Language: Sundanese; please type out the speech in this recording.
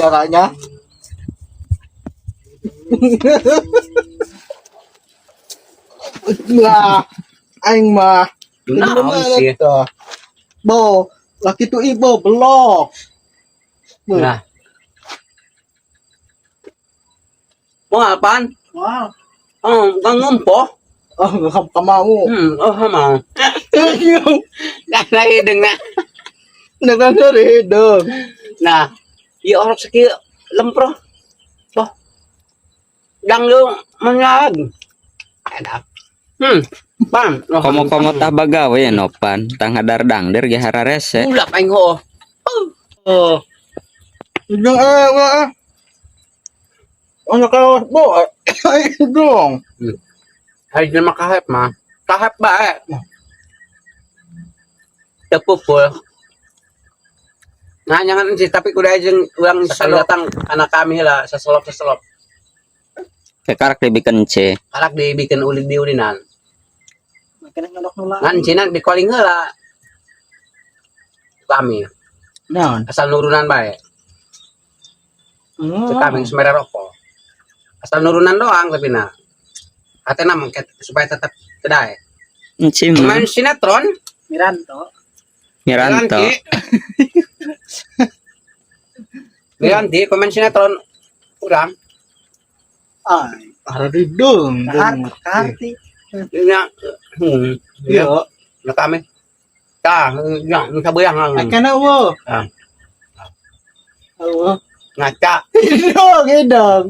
Caranya. Lah, aing mah. Naon sih? Bo, laki tuh ibu belok. Bo. Nah. Mau apaan? Wah. Oh, kan ngompo. Oh, nggak mau. Oh, mau. Nah, hidung na. Dengan dari hidung. Nah, iya orang sakieu lempro. Boh. Dang lu menyag. Ada. Pan. Oh, Komo-komo tah bagawe ya nopan, tah ngadar dangder ge hararese. Ulap aing ho. Oh. Hidung eh, wah, eh. Ano kalau bo, eh, hidung. Hay na makahap ma. Kahap ba eh. Tepupul. Nah, jangan sih, tapi kuda aja uang datang anak kami lah, seselop seselop. Kekarak dibikin C. Karak dibikin ulin diulinan. Makin ngelok nolak. Ngan cina di calling heula. Kami Nah. asal nurunan bae. Kami semere rokok. Asal nurunan doang tapi nah. Atena mungkin supaya tetap kedai. Enci mah Main sinetron, Miranto. Miranto. Miranti, komen sinetron kurang. Ay, para hidung. Karti. Ya, Iya. ya kami. Tah, ya, sabayang. Ay, kana wo. Ah. Oh. Ngaca. Hidung, hidung.